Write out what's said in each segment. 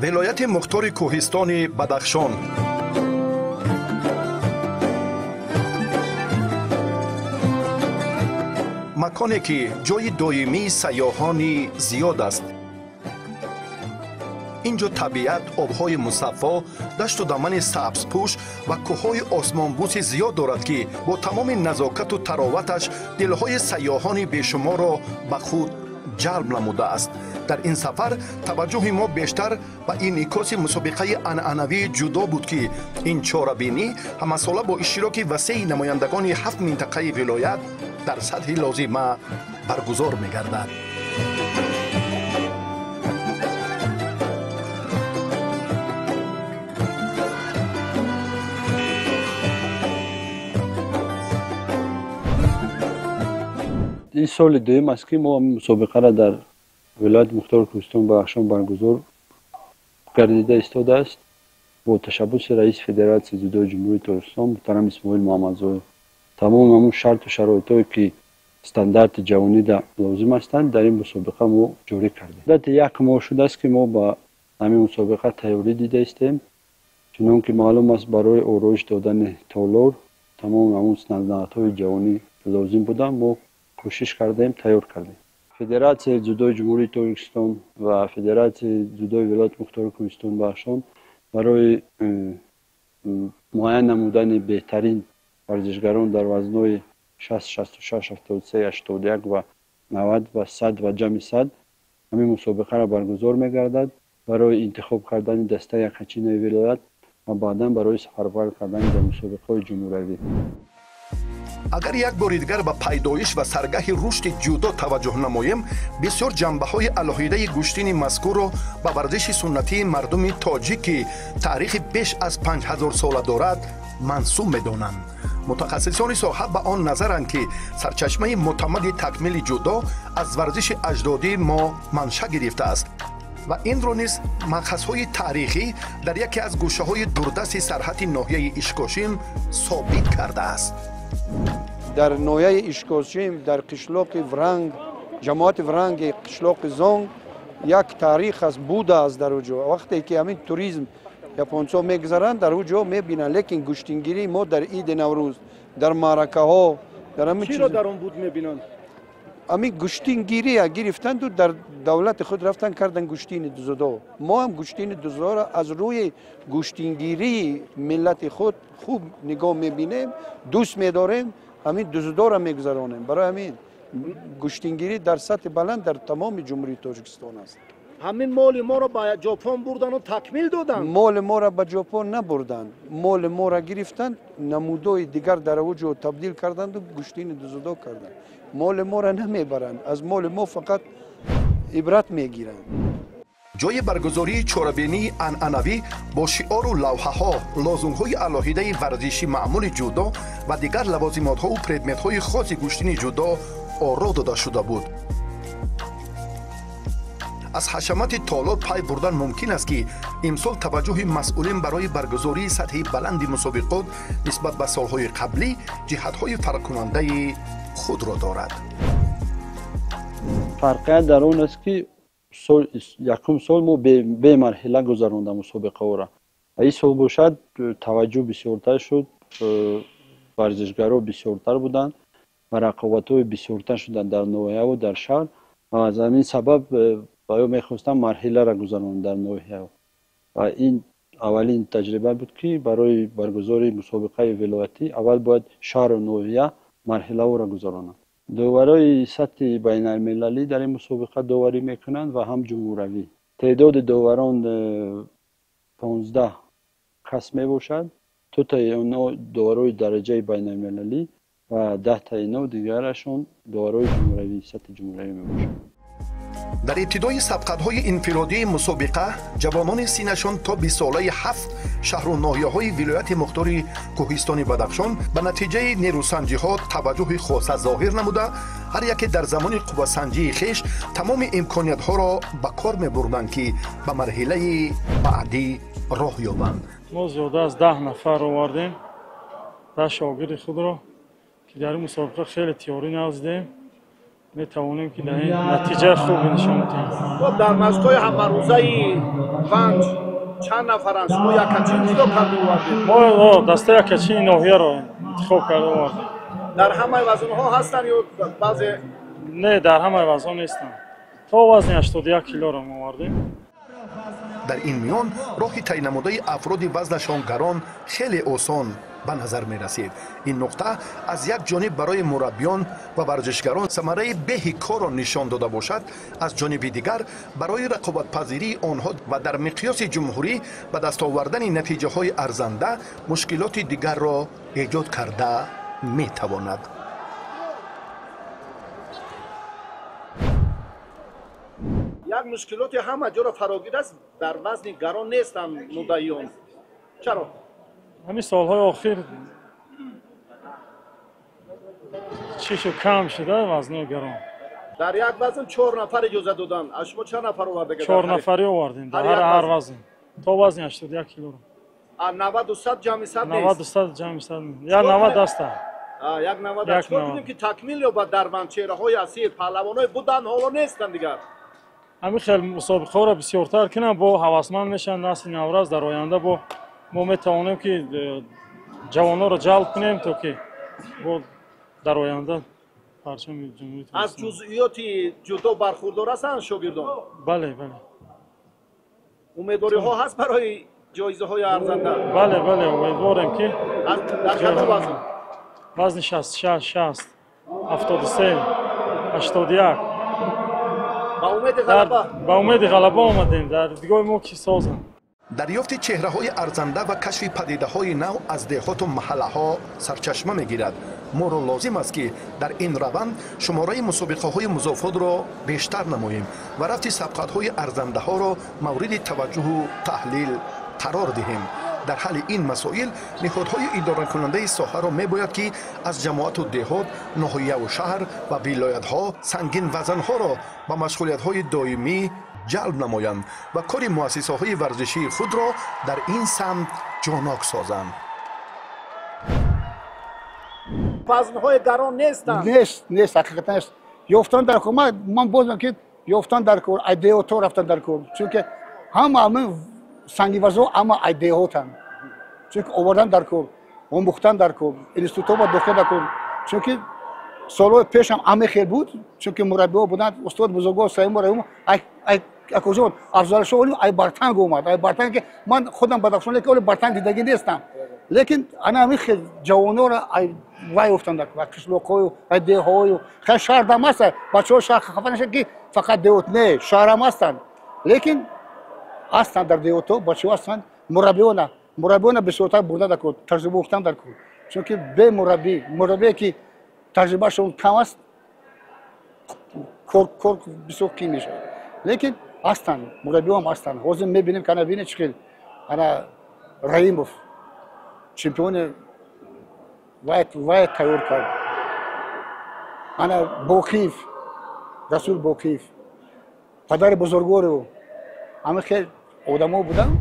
Вилояти мухтори кӯҳистони Бадахшон. Маконе ки ҷои доимии сайёҳони зиёд аст. Ин ҷо табиат, обҳои мусаффо, дашту дамани сабзпӯш ва кӯҳҳои осмонбӯси зиёд дорад, ки бо тамоми назокату тароваташ дилҳои сайёҳони бешуморро ба худ ҷалб намудааст. Дар ин сафар таваҷҷӯҳи мо бештар ба инъикоси мусобиқаи анъанавии ҷудо буд, ки ин чорабинӣ ҳамасола бо иштироки васеи намояндагони ҳафт минтақаи вилоят дар сатҳи лозима баргузор мегардад. Ин соли дуюм аст, ки мо мусобиқаро дар вилояти мухтори кӯҳистони Бадахшон баргузор гардида истодааст бо ташаббуси раиси Федератсияи ҷудои Ҷумҳурии Тоҷикистон муҳтарам Исмоил Муҳаммадзоев. Тамоми ҳамун шарту шароитое, ки стандарти ҷавонида лозим ҳастанд, дар ин мусобиқа мо ҷорӣ кардем. Муддати як моҳ шудааст, ки мо ба ҳамин мусобиқа тайёрӣ дида истем. Чунон ки маълум аст, барои ороиш додани толор тамоми ҳамун стандартҳои ҷавонӣ лозим буданд, мо кӯшиш кардем, тайёр кардем. Федератсияи ҷудои Ҷумҳурии Тоҷикистон ва Федератсияи ҷудои вилояти мухтори кӯҳистони Бадахшон барои муайян намудани беҳтарин варзишгарон дар вазнҳои 60, 66, 73, 81 ва 90 ва 100 ва ҷамъи 100 ҳамин мусобиқаро баргузор мегардад барои интихоб кардани дастаи якхачинаи вилоят ва баъдан барои сафарбар кардани дар мусобиқаҳои ҷумҳуриявӣ. Агар як бори дигар ба пайдоиш ва саргаҳи рушди ҷудо таваҷҷӯҳ намоем, бисёр ҷанбаҳои алоҳидаи гӯштини мазкурро ба варзиши суннатии мардуми тоҷик, ки таърихи беш аз 5000 сола дорад, мансуб медонанд. Мутахассисони соҳа ба он назаранд, ки сарчашмаи мӯътамади такмили ҷудо аз варзиши аҷдодии мо манша гирифтааст ва инро низ манхазҳои таърихӣ дар яке аз гӯшаҳои дурдасти сарҳади ноҳияи Ишкошим собит кардааст. Дар ноҳияи Ишкошим, дар қишлоқи Вранг, ҷамоати Вранги қишлоқи Зонг як таърих аст, будааст дар он ҷо. Вақте ки ҳамин туризм японцо мегузаранд, дар он ҷо мебинанд, лекин гӯштингирии мо дар иди Наврӯз, дар маъракаҳо, дар ҳамин чиро дар он буд мебинанд? Ҳамин гӯштингирия гирифтанду дар давлати худ рафтан кардан гӯштини дузудо. Мо ҳам гӯштини дузудоро аз рӯи гӯштингирии миллати худ хуб нигоҳ мебинем, дӯст медорем, ҳамин дузудоро мегузаронем. Барои ҳамин гӯштингирӣ дар сатҳи баланд дар тамоми Ҷумҳурии Тоҷикистон аст. Ҳамин моли моро ба Ҷопон бурдану такмил доданд? Моли моро ба Ҷопон набурданд, моли моро гирифтанд, намудои дигар дар он ҷо табдил карданду гӯштини дузудо карданд. Моли моро намебаранд, аз моли мо фақат ибрат мегиранд. Ҷои баргузории чорабинии анъанавӣ бо шиору лавҳаҳо, лозунгҳои алоҳидаи варзиши маъмули ҷудо ва дигар лавозимотҳову предметҳои хоси гӯштини ҷудо оро дода шуда буд. Аз ҳашамати толор пай бурдан мумкин аст, ки имсол таваҷҷӯҳи масъулин барои баргузории сатҳи баланди мусобиқот нисбат ба солҳои қаблӣ ҷиҳатҳои фарқкунандаи худро дорад. Фарқият дар он аст, ки якум сол мо бемарҳила гузаронда мусобиқаҳоро. Ин сол бошад, таваҷҷӯҳ бисёртар шуд, варзишгаро бисёртар буданд ва рақобатҳои бисёртар шуданд дар ноҳияву дар шаҳр ва аз ҳамин сабаб ба ё мехостам марҳиларо гузаронанд дар ноҳияҳо. Ва ин аввалин таҷриба буд, ки барои баргузории мусобиқаи вилоятӣ аввал бояд шаҳру ноҳия марҳилаҳоро гузаронанд. Доварои сатҳи байналмилалӣ дар ин мусобиқа доварӣ мекунанд ва ҳам ҷумҳуравӣ. Теъдоди доварон 15 кас мебошад. Тотаи онҳо доварои дараҷаи байналмилалӣ ва 10 таи инҳо дигарашон доварои ҷумҳуравӣ, сатҳи ҷумҳуравӣ мебошанд. Дар ибтидои сабқатҳои инфиродии мусобиқа ҷавонони синнашон то 20-солаи 7 шаҳру ноҳияҳои вилояти мухтори кӯҳистони Бадахшон ба натиҷаи нерӯсанҷиҳо таваҷҷӯҳи хоса зоҳир намуда, ҳар яке дар замони қуввасанҷии хеш тамоми имкониятҳоро ба кор мебурданд, ки ба марҳилаи баъдӣ роҳ ёбанд. Мо зиёда аз 10 нафар овардем, 10 шогирди худро, ки дар ин мусобиқа хеле тиёрӣ навзидем. Метавонем ки дар ин натиҷаи хубе нишон диҳем. Дар машқҳои ҳамарӯзаи Ванҷ чанд нафаранд? Шумо якачин ҷудо карда овардед? Мо дастаи якачини ноҳияро интихоб карда овардем. Дар ҳамаи вазнҳо ҳастанд ё баъзе? Не, дар ҳамаи вазнҳо нестанд. То вазни 81 килоро мо овардем. Дар ин миён роҳи тай намудаи афроди вазнашон гарон хеле осон ба назар мерасид. Ин нуқта аз як ҷониб барои мураббиён ва варзишгарон самараи беҳи корро нишон дода бошад, аз ҷониби дигар барои рақобатпазирии онҳо ва дар миқёси ҷумҳурӣ ба даст овардани натиҷаҳои арзанда мушкилоти дигарро эҷод карда метавонад. Як мушкилоти ҳама ҷоро фарогир аст, дар вазни гарон нестанд муддаиён. Чаро? Ҳамин солҳои охир чӣ шуд, кам шуда вазнои гарон. Дар як вазн 4 нафар иҷоза доданд. Аз шумо чанд нафар оварда? 4 нафарӣ овардем дар ҳар вазн, то вазни 81 килоро. 90 100 ҷамъи 100 нест? 90 100 ҷамъи 100 нест. Як 90 даста. Як 90. Чикор кунем ки такмил ёбад дар ван чеҳраҳои асир, паҳлавонҳои буданд, ҳоло нестанд дигар? Ҳамин хел мусобиқаҳоро бисёртар кунам, бо ҳавасманд мешаванд насли наврас. Дар оянда бо мо метавонем ки ҷавононро ҷалб кунем, то ки бо дар оянда парчами ҷумҳурии аз ҷузъиёти ҷудо бархурдор ҳастанд шогирдон? Бале, бале. Умедвориҳо ҳаст барои ҷоизаҳои арзанда? Бале, бале, умедворем ки дар кадом вазн? Вазни 66, 60, 73, 81. Ба умеди ғалаба? Ба умеди ғалаба омадем. Дар дидгоҳи мо ки созанд. Дарёфти чеҳраҳои арзанда ва кашфи падидаҳои нав аз деҳоту маҳаллаҳо сарчашма мегирад. Моро лозим аст, ки дар ин раванд шумораи мусобиқаҳои музофотро бештар намоем ва рафти сабқатҳои арзандаҳоро мавриди таваҷҷӯҳу таҳлил қарор диҳем. Дар ҳалли ин масоил ниҳодҳои идоракунандаи соҳаро мебояд, ки аз ҷамоату деҳот, ноҳияву шаҳр ва вилоятҳо сангинвазнҳоро ба машғулиятҳои доимӣ ҷалб намоянд ва кори муассисаҳои варзишии худро дар ин самт ҷонок созанд. Вазнҳои гарон нестанд? Нест, нест, ҳақиқатан нест. Ёфтан дар кор, ман боз мегӯям, ки ёфтан дар кор, ай деҳотҳо рафтан дар кор, чунки ҳама ҳамин сангинвазнҳо ҳама ай деҳотанд. Чунки овардан дар кор, омӯхтан дар кор, институтҳо ба дохил дар кор. Чунки солҳои пешам ҳаме хел буд, чунки мураббиҳо буданд, устод бузургвор Саиму Раҳимов, акоҷон Афзалшоҳ Олим ай Бартанг омад. Ай Бартанг, ки ман худам Бадахшон, лекин оли Бартанг дидагӣ нестам. Лекин ана ҳамин хел ҷавонҳоро ай вай ёфтанд дар кор, қишлоқҳою ай деҳҳою. Хай шаҳрдам ҳастанд, бачаҳо шаҳр хафа нашад, ки фақат деҳот, не, шаҳрам ҳастанд. Лекин ҳастанд дар деҳотҳо, бачаҳо ҳастанд, мураббиёна, мураббиёна бисёртар бурдан дар кор, таҷриба охтан дар кор. Чунки бе мураббӣ, мураббие ки таҷрибаашон кам аст, кор бисёр қиин мешавад. Лекин ҳастанд, мураббиҳоам ҳастанд. Ҳозир мебинем, ки ана бинед чӣ хел ана Раимов чемпиони вай тайёр кард. Ана Боқиев, Расул Боқиев, падари бузургвори ӯ. Ҳамин хел одамо буданд,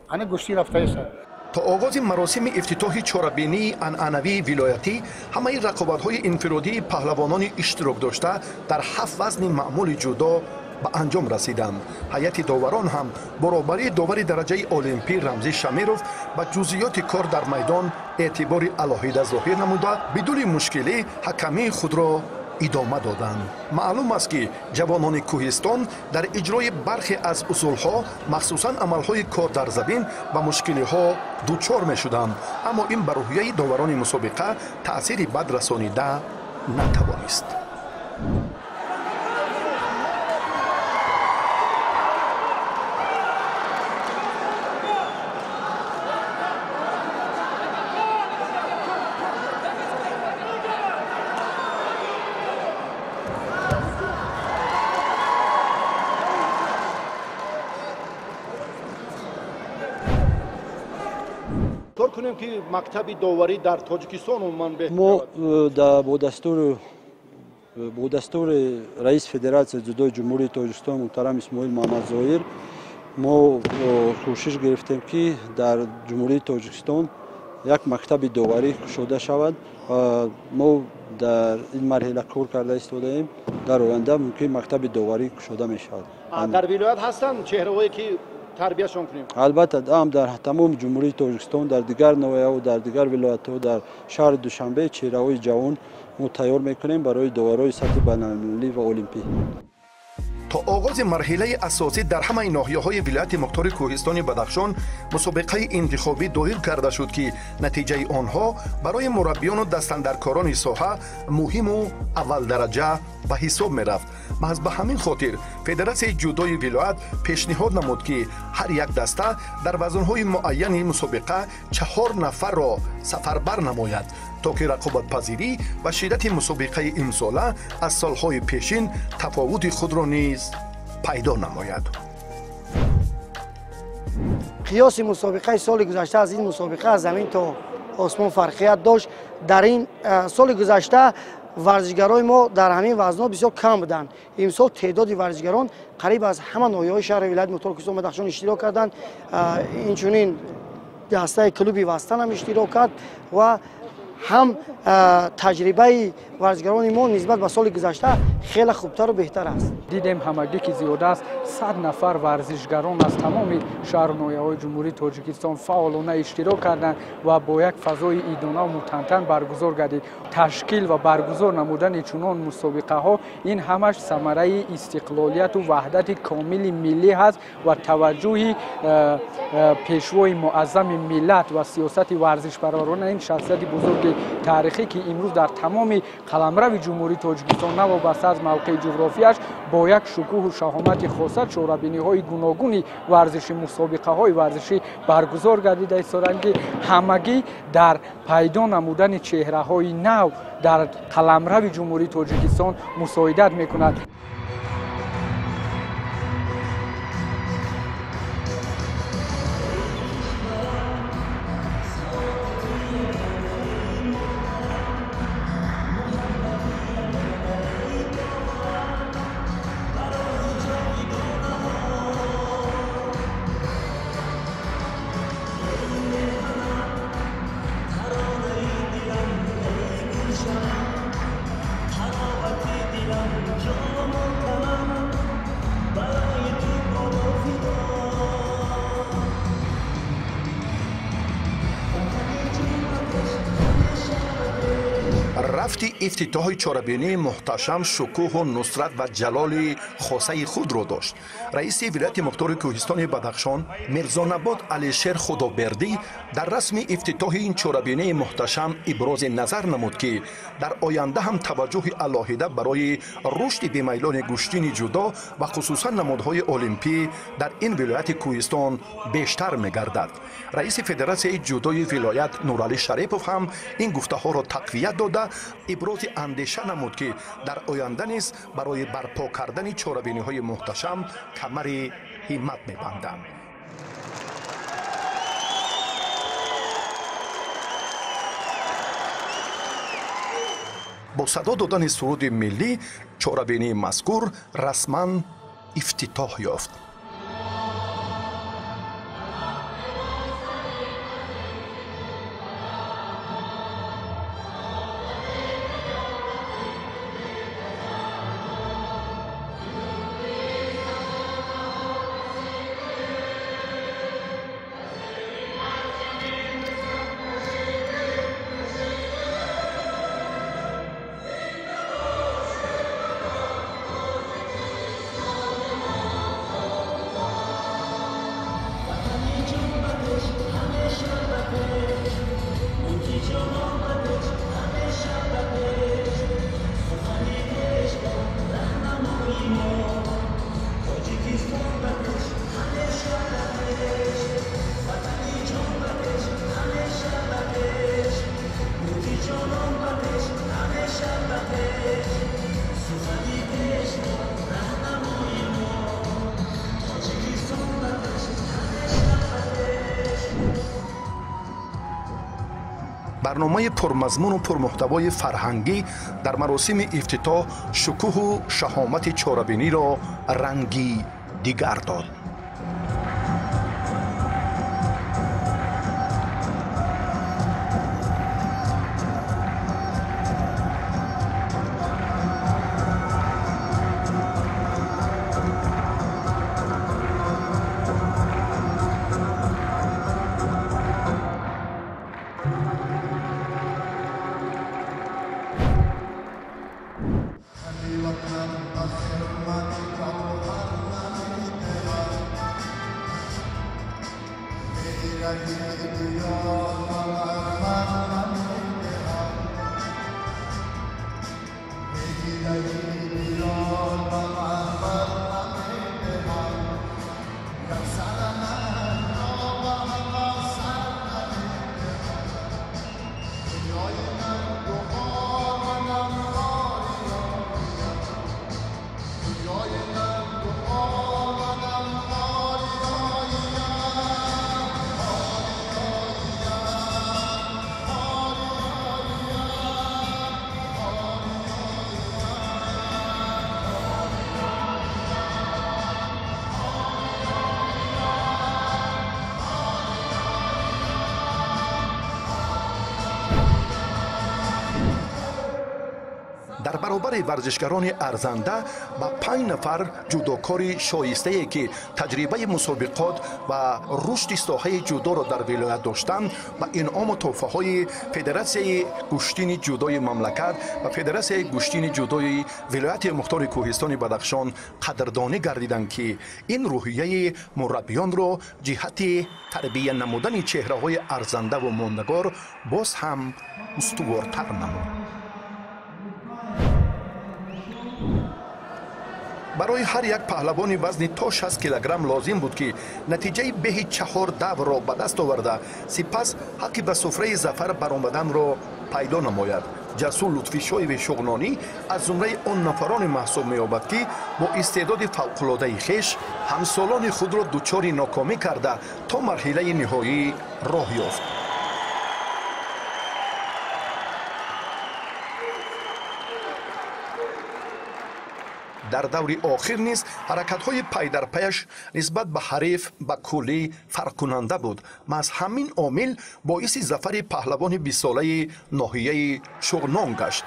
ана гӯштӣ рафтаистанд. То оғози маросими ифтитоҳи чорабинии анъанавии вилоятӣ ҳамаи рақобатҳои инфиродии паҳлавонони иштирок дошта дар 7 вазни маъмули ҷудо ба анҷом расиданд. Ҳайати доварон ҳам баробарии довари дараҷаи олимпӣ Рамзӣ Шамиров ба ҷузъиёти кор дар майдон эътибори алоҳида зоҳир намуда, бидуни мушкилӣ ҳакамии худро идома доданд. Маълум аст, ки ҷавонони кӯҳистон дар иҷрои бархе аз усулҳо, махсусан амалҳои кор дар замин, ба мушкилиҳо дучор мешуданд, аммо ин ба рӯҳияи доварони мусобиқа таъсири бад расонида натавонист. Кор кунем ки мактаби доварӣ дар Тоҷикистон умуман беҳтар. Мо бо дастури раиси Федератсияи ҷудои Ҷумҳурии Тоҷикистон муҳтарам Исмоил Муҳаммадзоҳир мо кӯшиш гирифтем, ки дар Ҷумҳурии Тоҷикистон як мактаби доварӣ кушода шавад. Мо дар ин марҳила кор карда истодаем. Дар оянда мумкин мактаби доварӣ кушода мешавад. Дар вилоят ҳастанд чеҳраҳое ки тарбияшон кунем? Албатта, ҳам дар тамоми Ҷумҳурии Тоҷикистон, дар дигар ноҳияҳо, дар дигар вилоятҳо, дар шаҳри Душанбе чеҳраҳои ҷавон мо тайёр мекунем барои доварҳои сатҳи байналмилалӣ ва олимпӣ. То оғози марҳилаи асосӣ дар ҳамаи ноҳияҳои вилояти мухтори кӯҳистони Бадахшон мусобиқаи интихобӣ доир карда шуд, ки натиҷаи онҳо барои мураббиёну дастандаркорони соҳа муҳиму аввалдараҷа ба ҳисоб мерафт. Маҳз ба ҳамин хотир Федератсияи ҷудои вилоят пешниҳод намуд, ки ҳар як даста дар вазнҳои муайяни мусобиқа 4 нафарро сафарбар намояд, то ки рақобатпазирӣ ва шиддати мусобиқаи имсола аз солҳои пешин тафовути худро низ пайдо намояд. Қиёси мусобиқаи соли гузашта аз ин мусобиқа аз замин то осмон фарқият дошт. Дар ин соли гузашта варзишгарои мо дар ҳамин вазнҳо бисёр кам буданд. Имсол теъдоди варзишгарон қариб аз ҳама ноҳияҳои шаҳри вилояти мухтори кӯҳистони Бадахшон иштирок карданд. Инчунин дастаи клуби Вастан ҳам иштирок кард ва ҳам таҷрибаи варзишгарони мо нисбат ба соли гузашта хеле хубтару беҳтар аст. Дидем ҳамагӣ ки зиёда аз 100 нафар варзишгарон аз тамоми шаҳру ноҳияҳои Ҷумҳурии Тоҷикистон фаъолона иштирок карданд ва бо як фазои идонаву мутантан баргузор гардид. Ташкил ва баргузор намудани чунон мусобиқаҳо ин ҳамаш самараи истиқлолияту ваҳдати комили миллӣ ҳаст ва таваҷҷӯҳи пешвои муаззами миллат ва сиёсати варзишпарварона ин шахсияти бузурги таърихӣ, ки имрӯз дар тамоми қаламрави Ҷумҳурии Тоҷикистон навобаста аз мавқеи ҷуғрофияш бо як шукӯҳу шаҳомати хоса чорабиниҳои гуногуни варзишӣ, мусобиқаҳои варзишӣ баргузор гардида истоданд, ки ҳамагӣ дар пайдо намудани чеҳраҳои нав дар қаламрави Ҷумҳурии Тоҷикистон мусоидат мекунад. Рафти ифтитоҳи чорабинии муҳташам шукӯҳу нусрат ва ҷалоли хосаи худро дошт. Раиси вилояти мухтори кӯҳистони Бадахшон Мирзонабод Алишер Худобердӣ дар расми ифтитоҳи ин чорабинии муҳташам ибрози назар намуд, ки дар оянда ҳам таваҷҷӯҳи алоҳида барои рушди бемайлони гӯштини ҷудо ва хусусан намудҳои олимпӣ дар ин вилояти кӯҳистон бештар мегардад. Раиси Федератсияи ҷудои вилоят Нуралӣ Шарипов ҳам ин гуфтаҳоро тақвият дода, ибрози андеша намуд, ки дар оянда низ барои барпо кардани чорабиниҳои муҳташам камари ҳиммат мебанданд. Бо садо додани суруди миллӣ чорабинии мазкур расман ифтитоҳ ёфт. Барномаи пурмазмуну пурмуҳтавои фарҳангӣ дар маросими ифтитоҳ шукӯҳу шаҳомати чорабиниро ранги дигар дод. Дар баробари варзишгарони арзанда ба 5 нафар ҷудокори шоистае, ки таҷрибаи мусобиқот ва рушди соҳаи ҷудоро дар вилоят доштанд, ба инъому тӯҳфаҳои Федератсияи гӯштини ҷудои мамлакат ва Федератсияи гӯштини ҷудои вилояти мухтори кӯҳистони Бадахшон қадрдонӣ гардиданд, ки ин рӯҳияи мураббиёнро ҷиҳати тарбия намудани чеҳраҳои арзандаву мондагор боз ҳам устувортар намуд. Барои ҳар як паҳлавони вазни то 60 килограмм лозим буд, ки натиҷаи беҳи 4 даврро ба даст оварда, сипас ҳаққи ба суфраи зафар баромаданро пайдо намояд. Ҷасур Лутфишоеви Шуғнонӣ аз зумраи он нафароне маҳсуб меёбад, ки бо истеъдоди фавқулодаи хеш ҳамсолони худро дучори нокомӣ карда то марҳилаи ниҳоӣ роҳ ёфт. Дар даври охир низ ҳаракатҳои пайдарпаяш нисбат ба ҳариф ба куллӣ фарқкунанда буд. Маҳз ҳамин омил боиси зафари паҳлавони 20-солаи ноҳияи Шуғнон гашт.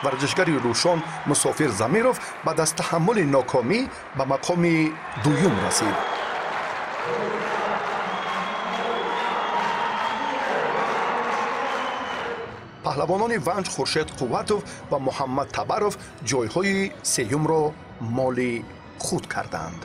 Варзишгари Рӯшон Мусофир Замиров баъд аз таҳаммули нокомӣ ба мақоми дуюм расид. Паҳлавонони Ванҷ Хуршед Қувватов ва Муҳаммад Табаров ҷойҳои сеюмро моли худ карданд.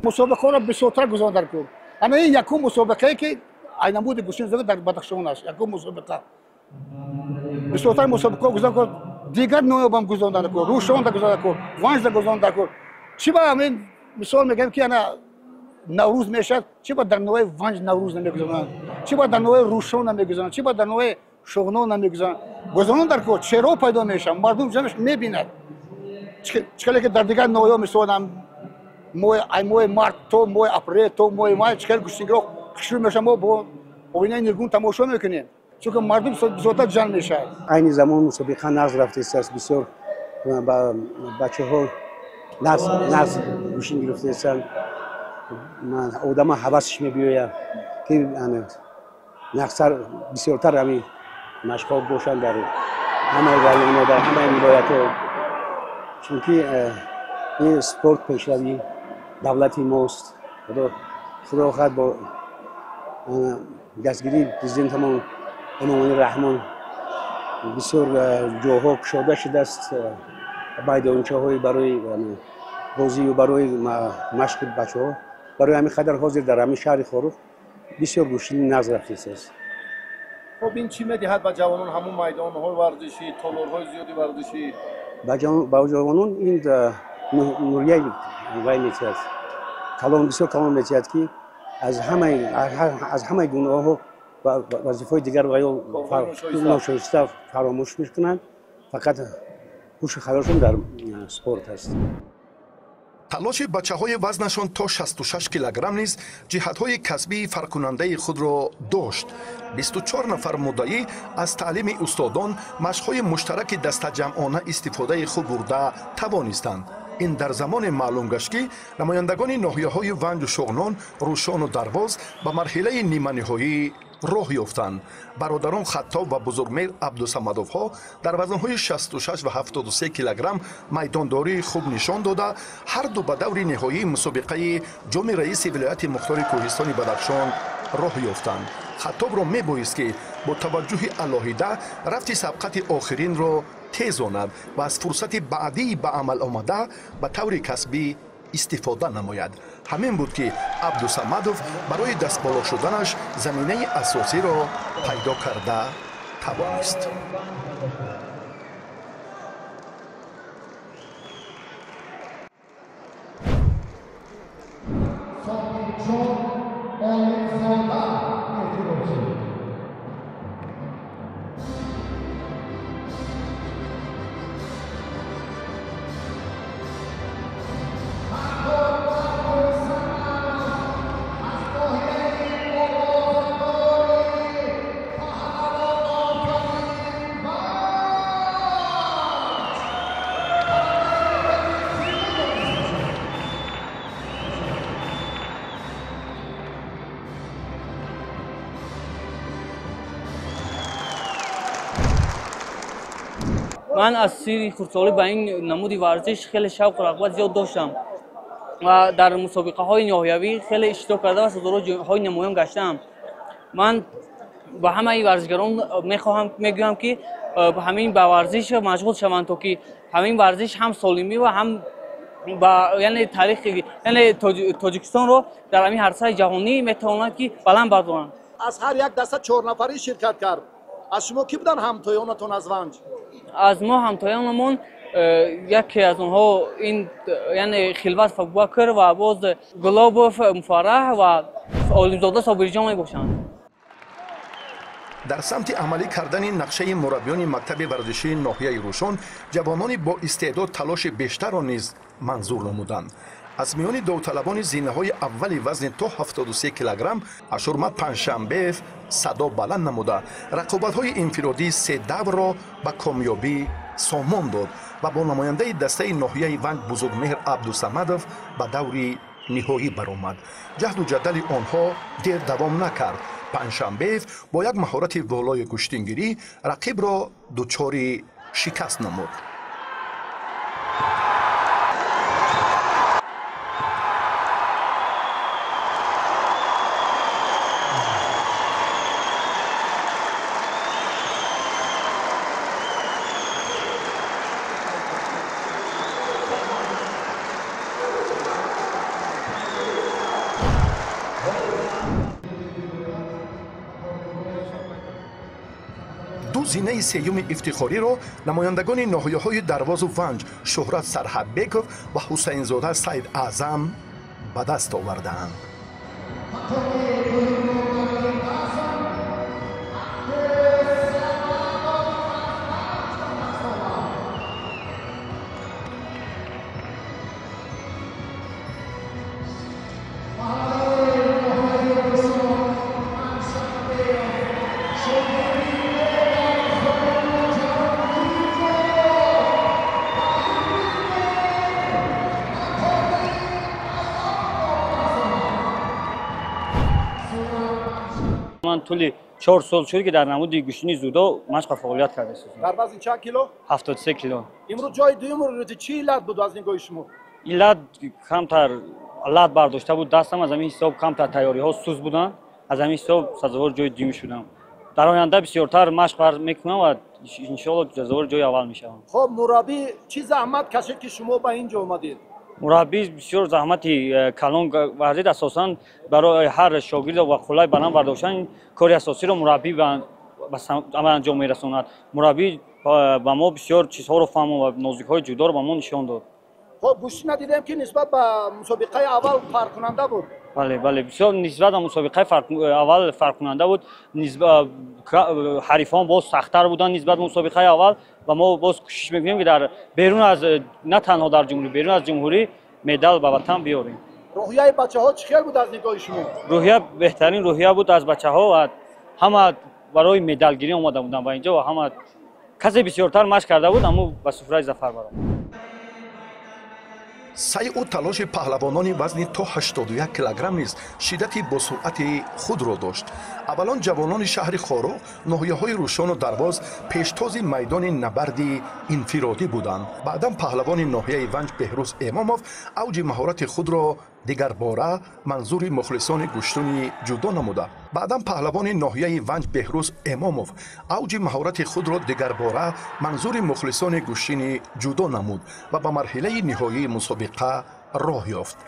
Мусобиқаро бисёртар гузарондар кун. Ана ин якум мусобиқае, ки айнамуди гӯштини зада дар Бадахшон аст. Якум мусобиқа. Бисёртар мусобиқаҳо гузарондар кун, дигар ноёбам гузарондар кун, Рӯшонда гузарондар кун, Ванҷда гузарондар кун. Чӣ ба ҳамин мисол мегӯям, ки ана Наврӯз мешавад, чӣ ба дар ноҳияи Ванҷ Наврӯз намегузаронанд, чӣ ба дар ноҳияи Рӯшон намегузаронанд, чӣ ба дар ноҳияи Шуғнон намегузаронанд. Гузарондар кун, чеҳраҳо пайдо мешаванд, мардум ҷамъ мебинад. Чӣ хеле ки дар дигар ноҳияҳо мисол моҳи март то моҳи апрел то моҳи май чӣ хел гӯштингиро хушрӯ мешавад, мо бо оинаи ниргун тамошо мекунем, чунки мардум бисёртар ҷамъ мешавад. Айни замон мусобиқа нағз рафтааст, бисёр бачаҳо Нағз гӯштин гирифтаистанд. Одама ҳавасш мебиёяд, ки нағзтар, бисёртар ҳамин машқҳо бошанд дар ҳамаи районҳо, дар ҳамаи вилоятҳо, чунки ин спорт пешравии давлати мост. Худо хоҳад, бо дастгирии президентамон Эмомалӣ Раҳмон бисёр ҷоҳо кушода шудааст, майдончаҳои барои бозию барои машқи бачаҳо. Барои ҳамин қадар ҳозир дар ҳамин шаҳри Хоруғ бисёр гӯштини нағз рафтааст. Хоб, ин чӣ медиҳад ба ҷавонон, ҳамун майдонҳои варзишӣ, толорҳои зиёди варзишӣ? Ба ҷавонон ин нурияи вай метиҳад, калон, бисёр калон метиҳад, ки аз ҳамаи гуноҳҳо ва вазифаҳои дигар ва ё ношоиста фаромӯш мекунанд, фақат ҳушу хаёлшон дар спорт аст. Талоши бачаҳои вазнашон то 66 килограмм низ ҷиҳатҳои касбии фарқкунандаи худро дошт. 24 нафар муддаӣ аз таълими устодон машқҳои муштараки дастаҷамъона истифодаи хуб бурда тавонистанд. Ин дар замоне маълум гашт, ки намояндагони ноҳияҳои Ванҷу Шоғнон, Рӯшону Дарвоз ба марҳилаи ниманиҳоӣ роҳ ёфтанд. Бародарон Хаттоб ва Бузургмеҳр Абдусамадовҳо дар вазнҳои 66 ва 73 килограмм майдондории хуб нишон дода, ҳарду ба даври ниҳоии мусобиқаи ҷоми раиси вилояти мухтори кӯҳистони Бадахшон роҳ ёфтанд. Хаттобро мебоист, ки бо таваҷҷӯҳи алоҳида рафти сабқати охиринро тезонад ва аз фурсати баъдии ба амал омада ба таври касбӣ истифода намояд. Ҳамин буд, ки Абдусамадов барои дастболо шуданаш заминаи асосиро пайдо карда тавонист. Ман аз сири хурдсолӣ ба ин намуди варзиш хеле шавқу рағбат зиёд доштам ва дар мусобиқаҳои ноҳиявӣ хеле иштирок карда ва сазовори ҷойҳои намоён гаштаам. Ман ба ҳамаи варзишгарон мехоҳам мегӯям, ки ҳамин ба варзиш машғул шаванд, то ки ҳамин варзиш ҳам солимӣ ва ҳам ба яъне таърихи яъне Тоҷикистонро дар ҳамин ҳарсаи ҷаҳонӣ метавонанд, ки баланд бардоранд. Аз ҳар як даста чорнафарӣ ширкат кард. Аз шумо кӣ буданд ҳамтоёнатон аз Ванҷ? Аз мо ҳамтоёнамон яке аз онҳо ин яъне Хилват Абубакр ва боз Гулобов Муфарраҳ ва Олимзода Собирҷон мебошанд. Дар самти амалӣ кардани нақшаи мураббиёни мактаби варзишии ноҳияи Рӯшон ҷавонони бо истеъдод талоши бештарро низ манзур намуданд. Аз миёни довталабони зинаҳои аввали вазни то 73 килограмм Ашурмат Панҷшанбеев садо баланд намуда, рақобатҳои инфиродии се даврро ба комёбӣ сомон дод ва бо намояндаи дастаи ноҳияи Ванҷ Бузургмеҳр Абдусамадов ба даври ниҳоӣ баромад. Ҷаҳду ҷадали онҳо дер давом накард. Панҷшанбеев бо як маҳорати волои гӯштингирӣ рақибро дучори шикаст намуд. Зинаи сеюми ифтихориро намояндагони ноҳияҳои Дарвозу Ванҷ Шӯҳрат Сарҳадбеков ва Ҳусайнзода Саид Аъзам ба даст овардаанд. Ман тӯли 4 сол шуд, ки дар намуди гӯштини дзюдо машқ ва фаъолият кардаистам. Дар вазни чанд кило? 73 кило. Имрӯз ҷои дуюмро гирифтед, чӣ иллат буд аз нигоҳи шумо? Иллат камтар лат бардошта буд дастам, аз ҳамин ҳисоб камтар тайёриҳо суст буданд, аз ҳамин ҳисоб сазовори ҷои дуюм шудам. Дар оянда бисёртар машқ мекунам ва иншоалло сазовори ҷои аввал мешавам. Хоб, мураббӣ чӣ заҳмат кашид, ки шумо ба ин ҷо омадед? Мураббӣ бисёр заҳмати калон варзид, асосан барои ҳар шогирд ва қуллаи баланд бардоштан кори асосиро мураббӣ ба анҷом мерасонад. Мураббӣ ба мо бисёр чизҳоро фаҳмонд ва нозикҳои ҷудоро ба мо нишон дод. Хоб, гӯштина дидем, ки нисбат ба мусобиқаи аввал фарқкунанда буд. Бале, бале, бисёр нисбат ба мусобиқаи аввал фарқкунанда буд. Ҳарифон боз сахттар буданд нисбат ба мусобиқаи аввал ва мо боз кӯшиш мекунем, ки дар берун аз на танҳо дар ҷумҳурӣ, берун аз ҷумҳурӣ медал ба ватан биёрем. Рӯҳияи бачаҳо чӣ хел буд аз нигоҳи шумо? Рӯҳия беҳтарин рӯҳия буд аз бачаҳо ва ҳама барои медалгирӣ омада буданд ба инҷо ва ҳама касе бисёртар машқ карда буд, аммо ба суфраи зафар баромад. Сайъу талоши паҳлавонони вазни то 81 килограмм низ шиддати босуръати худро дошт. Аввалон ҷавонони шаҳри Хоруғ, ноҳияҳои Рӯшону Дарвоз пештози майдони набарди инфиродӣ буданд. Баъдан паҳлавони ноҳияи Ванҷ Беҳрӯз Эмомов авҷи маҳорати худро дигарбора манзури мухлисони гӯштуни ҷудо намуда. Баъдан паҳлавони ноҳияи Ванҷ Беҳрӯз Эмомов авҷи маҳорати худро дигарбора манзури мухлисони гӯштини ҷудо намуд ва ба марҳилаи ниҳоии мусобиқа роҳ ёфт.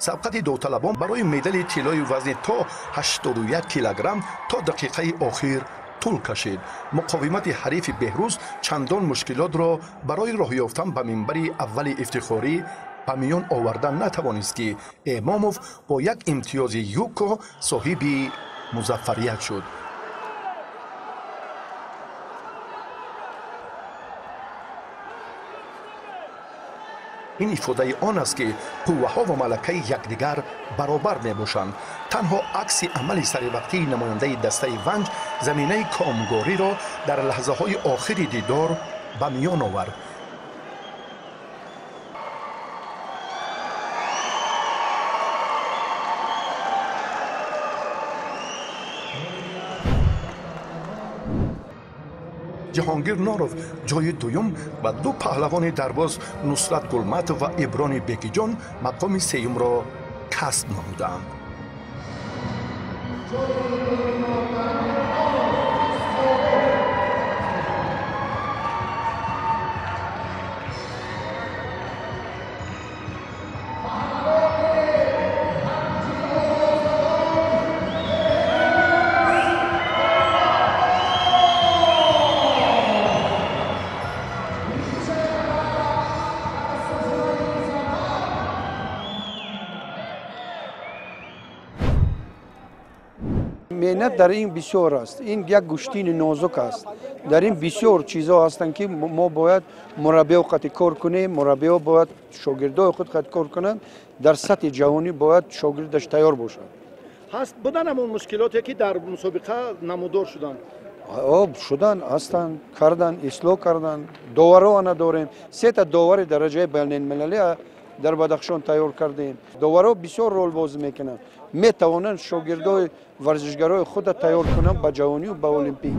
Сабқати довталабон барои медали тиллои вазни то 81 килограмм то дақиқаи охир тӯл кашид. Муқовимати ҳарифи Беҳрӯз чандон мушкилотро барои роҳ ёфтан ба минбари аввали ифтихорӣ ба миён овардан натавонист, ки Эмомов бо як имтиёзи юко соҳиби музаффарият шуд. Ин ифодаи он аст, ки қувваҳо ва малакаи якдигар баробар мебошанд. Танҳо акси амали саривақтии намояндаи дастаи Ванҷ заминаи комгориро дар лаҳзаҳои охири дидор ба миён овард. Ҷаҳонгир Норов ҷои дуюм ва ду паҳлавони Дарвоз Нусрат Гулматов ва Иброни Бекиҷон мақоми сеюмро касб намуданд. Меҳнат дар ин бисёр аст. Ин як гӯштини нозук аст. Дар ин бисёр чизҳо ҳастанд, ки мо бояд мураббиҳо қати кор кунем, мураббиҳо бояд шогирдои худ қати кор кунанд. Дар сатҳи ҷаҳонӣ бояд шогирдаш тайёр бошад. Ҳаст будан ҳамон мушкилоте, ки дар мусобиқа намудор шуданд? Шудан, ҳастанд, кардан, ислоҳ кардан. Доварҳо надорем. Сета довари дараҷаи байналмилалӣ дар Бадахшон тайёр кардем. Доварҳо бисёр рол бозӣ мекунанд. Метавонанд шогирдои варзишгарои худро тайёр кунанд ба ҷаҳонию ба олимпӣ.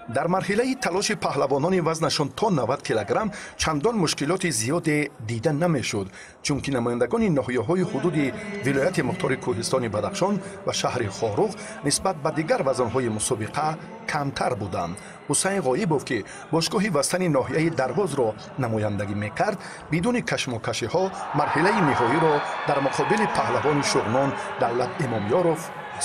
Дар марҳилаи талоши паҳлавонони вазнашон то 90 килограмм чандон мушкилоти зиёде дида намешуд, чунки намояндагони ноҳияҳои ҳудуди вилояти мухтори кӯҳистони Бадахшон ва шаҳри Хоруғ нисбат ба дигар вазнҳои мусобиқа камтар буданд. Ҳусайн Ғоибов, ки бошгоҳи вастани ноҳияи Дарвозро намояндагӣ мекард, бидуни кашмокашиҳо марҳилаи ниҳоиро дар муқобили паҳлавони Шуғнон Давлат Имомёров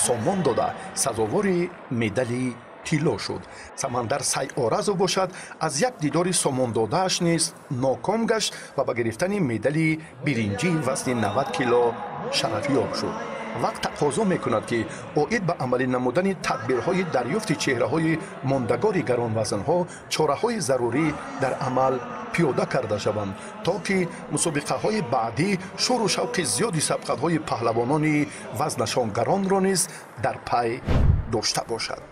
сомон дода, сазовори медали тилло шуд. Самандар Сайоразов бошад, аз як дидори сомондодааш низ ноком гашт ва ба гирифтани медали биринҷии вазни 90 кило шарафёб шуд. Вақт тақозо мекунад, ки оид ба амалӣ намудани тадбирҳои дарёфти чеҳраҳои мондагори гаронвазнҳо чораҳои зарурӣ дар амал пиёда карда шаванд, то ки мусобиқаҳои баъдӣ шӯру шавқи зиёди сабқатҳои паҳлавонони вазнашон гаронро низ дар пай дошта бошад.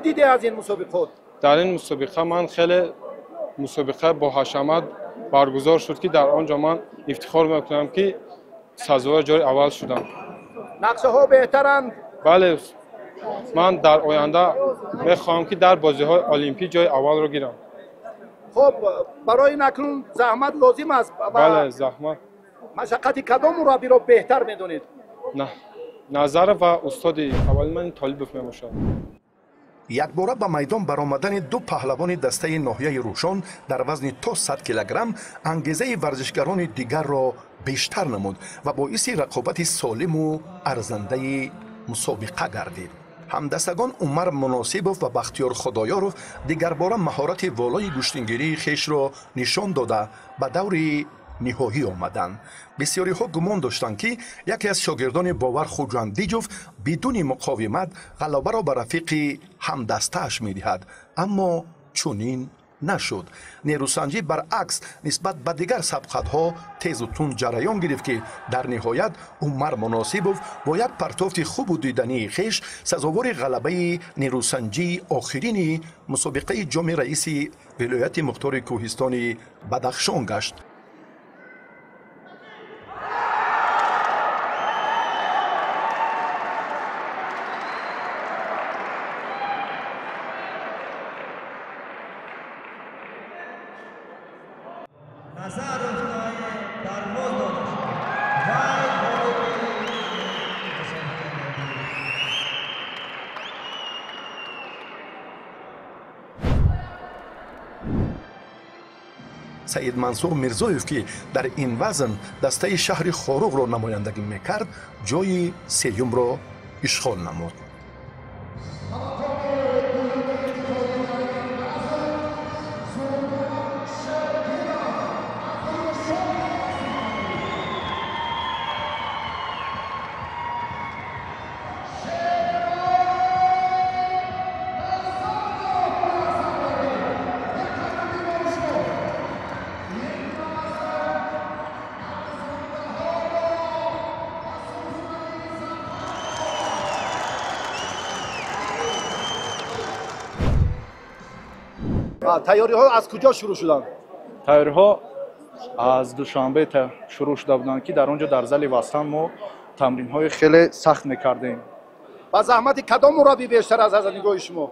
Диде аз ин мусобиқот? Дар ин мусобиқа ман хеле мусобиқа бо ҳашамат баргузор шуд, ки дар он ҷо ман ифтихор мекунам, ки сазовори ҷои аввал шудам. Нақшаҳо беҳтаранд? Бале, ман дар оянда мехоҳам, ки дар бозиҳои олимпӣ ҷои аввалро гирам. Хуб, барои ин акнун заҳмат лозим аст. Бале, заҳмат. Машаққати кадом мураббиро беҳтар медонед? Назаров ва устоди аввали ман Толибов мебошад. Якбора ба майдон баромадани ду паҳлавони дастаи ноҳияи Рӯшон дар вазни то 100 килограмм ангезаи варзишгарони дигарро бештар намуд ва боиси рақобати солиму арзандаи мусобиқа гардид. Ҳамдастагон Умар Муносибов ва Бахтиёр Худоёров дигарбора маҳорати волои гӯштингирии хешро нишон дода ба даври ниҳоӣ омаданд. Бисёриҳо гумон доштанд, ки яке аз шогирдони Бовар Хуҷандиҷов бидуни муқовимат ғалабаро ба рафиқи ҳамдастааш медиҳад, аммо чунин нашуд. Нерӯсанҷӣ баръакс нисбат ба дигар сабқатҳо тезу тунд ҷараён гирифт, ки дар ниҳоят Умар Муносибов бо як партофти хубу дидании хеш сазовори ғалабаи нерӯсанҷии охирини мусобиқаи ҷоми раиси вилояти мухтори кӯҳистони Бадахшон гашт. Саид Мансур Мирзоев, ки дар ин вазн дастаи шаҳри Хоруғро намояндагӣ мекард, ҷои сеюмро ишғол намуд. Тайёриҳо аз куҷо шурӯъ шуданд? Тайёриҳо аз Душанбе шурӯъ шуда буданд, ки дар он ҷо дар зали Вастан мо тамринҳои хеле сахт мекардем. Ба заҳмати кадом мураббӣ бештар аз нигоҳи шумо?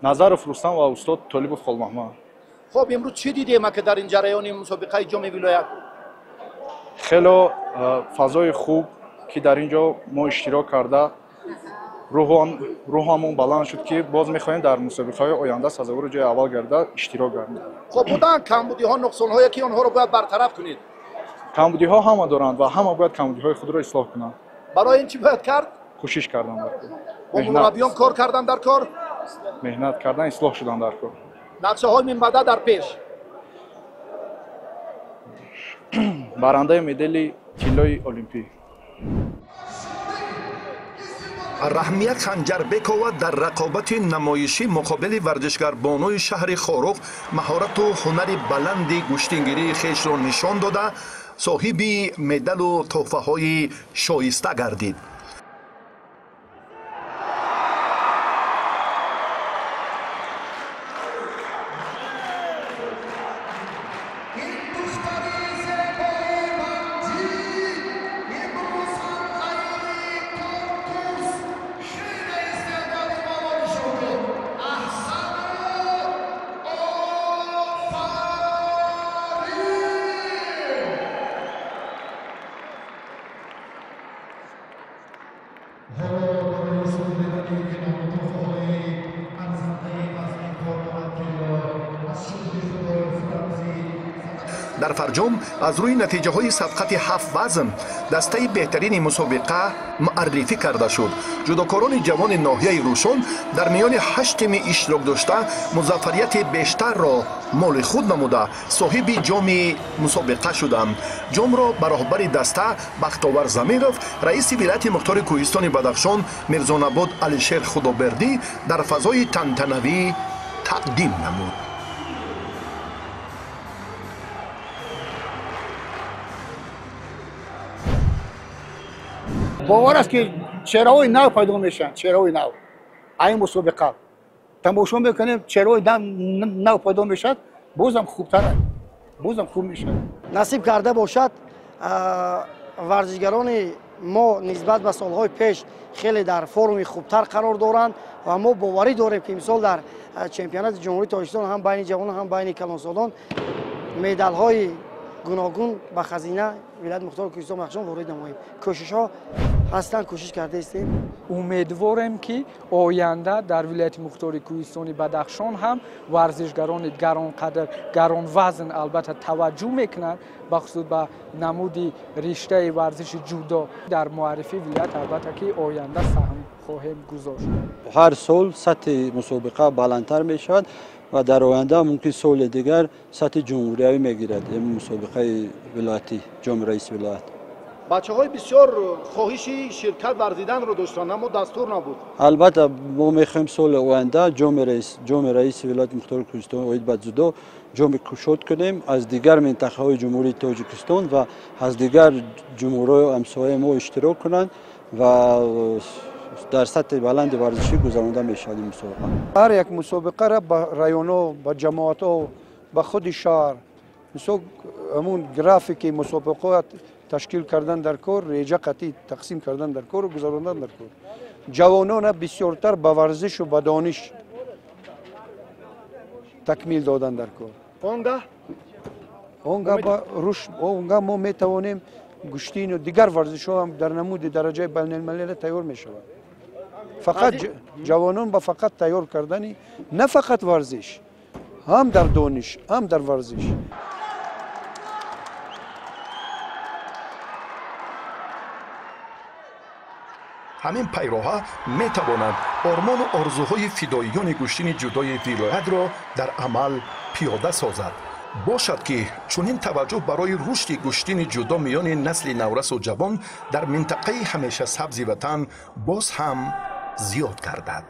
Назаров Рустам ва устод Толибов Холмаҳмад. Хуб, имрӯз чӣ дидем, ки дар ин ҷараёни мусобиқаи ҷоми вилоят? Хеле фазои хуб, ки дар ин ҷо мо иштирок карда рӯҳамон баланд шуд, ки боз мехоҳем дар мусобиқаҳои оянда сазовори ҷои аввал гарда иштирок гардем. Хуб, буданд камбудиҳо, нуқсонҳое, ки онҳоро бояд бартараф кунед? Камбудиҳо ҳама доранд ва ҳама бояд камбудиҳои худро ислоҳ кунанд. Барои ин чӣ бояд кард? Кӯшиш кардан дар кор. Бо мураббиён кор кардан дар кор? Меҳнат кардан, ислоҳ шудан дар кор. Нақшаҳои минбаъда дар пеш? Барандаи медали тиллои олимпӣ. Раҳмия Ханҷарбекова дар рақобати намоишӣ муқобили варзишгарбонуи шаҳри Хоруғ маҳорату ҳунари баланди гӯштингирии хешро нишон дода, соҳиби медалу тӯҳфаҳои шоиста гардид. Дар фарҷом аз рӯи натиҷаҳои сабқати ҳафт вазн дастаи беҳтарини мусобиқа муаррифӣ карда шуд. Ҷудокорони ҷавони ноҳияи Рӯшон дар миёни ҳашт тими иштирок дошта музаффарияти бештарро моли худ намуда соҳиби ҷоми мусобиқа шуданд. Ҷомро ба роҳбари даста Бахтовар Замиров, раиси вилояти мухтори кӯҳистони Бадахшон Мирзонабод Алишер Худобердӣ дар фазои тантанавӣ тақдим намуд. Бовар аст, ки чеҳраҳои нав пайдо мешаванд, чеҳраҳои нав. Ай мусобиқа тамошо мекунем, чеҳраҳои нав пайдо мешавад, бозам хубтар, бозам хуб мешавад. Насиб карда бошад, варзишгарони мо нисбат ба солҳои пеш хеле дар форми хубтар қарор доранд ва мо боварӣ дорем, ки имсол дар чемпионати Ҷумҳурии Тоҷикистон ҳам байни ҷавонон, ҳам байни калонсолон медалҳои гуногун ба хазина вилояти мухтори Кӯҳистони Бадахшон ворид намоем. Кӯшишҳо ҳастанд, кӯшиш карда истем. Умедворем, ки оянда дар вилояти мухтори Кӯҳистони Бадахшон ҳам варзишгарони гаронқадр, гаронвазн албатта таваҷҷӯҳ мекунанд, бахусус ба намуди риштаи варзиши ҷудо. Дар муаррифии вилоят албатта ки оянда саҳм хоҳем гузошт. Ҳар сол сатҳи мусобиқа баландтар мешавад ва дар оянда мумкин соли дигар сатҳи ҷумҳуриявӣ мегирад ин мусобиқаи вилоятӣ, ҷоми раиси вилоят. Бачаҳои бисёр хоҳиши ширкат варзиданро доштанд, аммо дастур набуд. Албатта мо мехоҳем соли оянда ҷоми раиси вилояти мухтори Кӯҳистон оид ба ҷудо ҷоми кушод кунем аз дигар минтақаҳои Ҷумҳурии Тоҷикистон ва аз дигар ҷумҳурҳои ҳамсояи мо иштирок кунанд ва дар сатҳи баланди варзишӣ гузаронда мешавад ин мусобиқа. Ҳар як мусобиқаро ба районҳо, ба ҷамоатҳо, ба худи шаҳр, мисол ҳамун графики мусобиқот ташкил кардан дар кор, реҷа қатъӣ тақсим кардан дар кору гузарондан дар кор. Ҷавонона бисёртар ба варзишу ба дониш такмил додан дар кор. Он гаҳ рушд, он гаҳ мо метавонем гӯштину дигар варзишҳо ҳам дар намуди дараҷаи байналмилалӣ тайёр мешавад. Фақат ҷавонон ба фақат тайёр кардани на фақат варзиш, ҳам дар дониш, ҳам дар варзиш. Ҳамин пайроҳа метавонад ормону орзуҳои фидоиёни гӯштини ҷудои вилоятро дар амал пиёда созад. Бошад, ки чунин таваҷҷӯҳ барои рушди гӯштини ҷудо миёни насли наврасу ҷавон дар минтақаи ҳамеша сабзи ватан боз ҳам зиёд гардад.